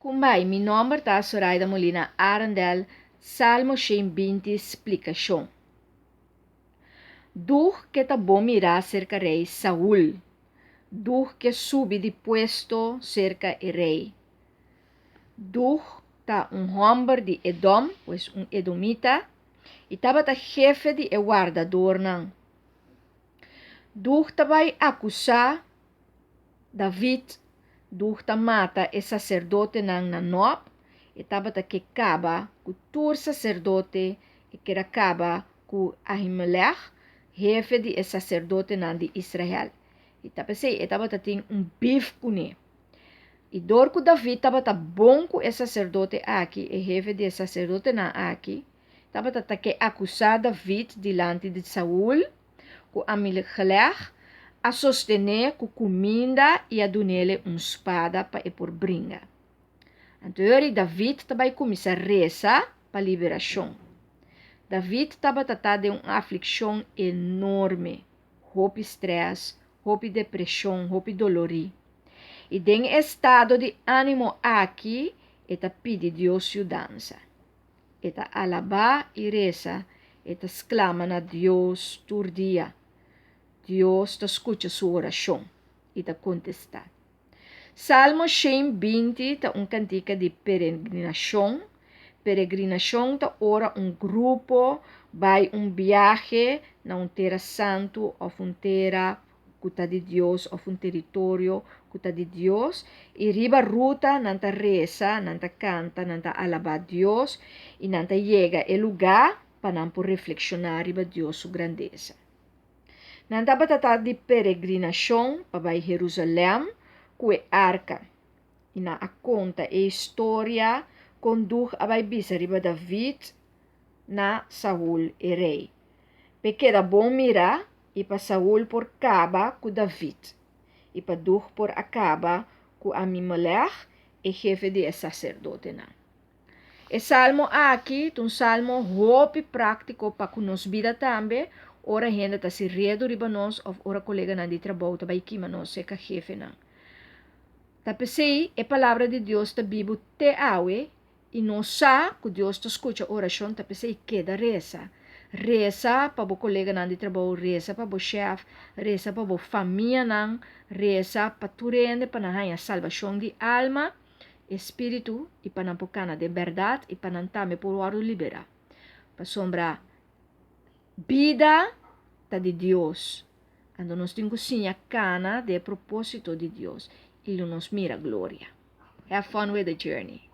Kumbai, mi nòmber ta Soraida Molina Arendel, Salmo 120 splikashon. Dug ke ta bon mirá serka rei Saul. Dug ke subi di puesto serka e rei. Dug ta un hòmber di Edom, pues un edomita, i tabata hefe di e wardadornan. Dug ta bai akusá David. Dug ta mata e saserdotenan na Nob. E tabata ke kaba ku tur saserdote, e ker a kaba ku Ahimelèg, hefe di e saserdotenan di Israel. I ta p'esei e tabata tin un bif kuné. I dor ku David tabata bon ku e saserdote aki, e hefe di e saserdotenan aki, tabata ta ke akusá David dilanti di Saul, ku Amigelèg a sostené ku kuminda i a dun'ele un spada pa e por bringa. Anto yori David ta bai kuminsá resa pa liberashon. David tabata ta den un aflikshon enorme, hopi strès, hopi depreshon, hopi dolorí. I den e estado di ánimo aki e ta pidi Dios yudansa. E ta alabá i resa, e ta sklama na Dios tur dia. Dios ta skucha su orashon i ta kontestá. Salmo 120 ta un kantika di peregrinashon. Peregrinashon ta ora un grupo bai un biahe na un tera santu òf un tera ku ta di Dios òf un teritorio ku ta di Dios i riba ruta nan ta resa, nan ta kanta, nan ta alabá Dios i nan ta yega e lugá pa nan por reflekshoná riba Dios su grandesa. Nan tabata ta di peregrinashon pa bai Herusalèm ku e arka i nan a konta e historia kon Dug a bai bisa riba David na Saul e rei. P'e keda bon mirá i pa Saul por kaba ku David, i pa Dug por a kaba ku Amimelèg, e hefe di e saserdotenan. E salmo aki ta un salmo hopi práktiko pa ku nos bida tambe, ora hende ta hasi redu riba nos òf ora koleganan di trabou ta bai kima nos serka hefenan. Ta p'esei e Palabra di Dios ta bibu te awe I nos sa ku Dios ta skucha orashon, ta p'esei keda resa. Resa pa bo koleganan di trabou, resa pa bo shèf, resa pa bo famianan, resa pa tur hende pa nan haña salbashon di alma, e spiritu i pa nan por kana den bèrdat i pa nan tambe por wòrdu liberá. Pasobra bida ta di Dios, anto nos tin ku siña kana den e propósito di Dios i lo nos mira gloria. Have fun with the journey.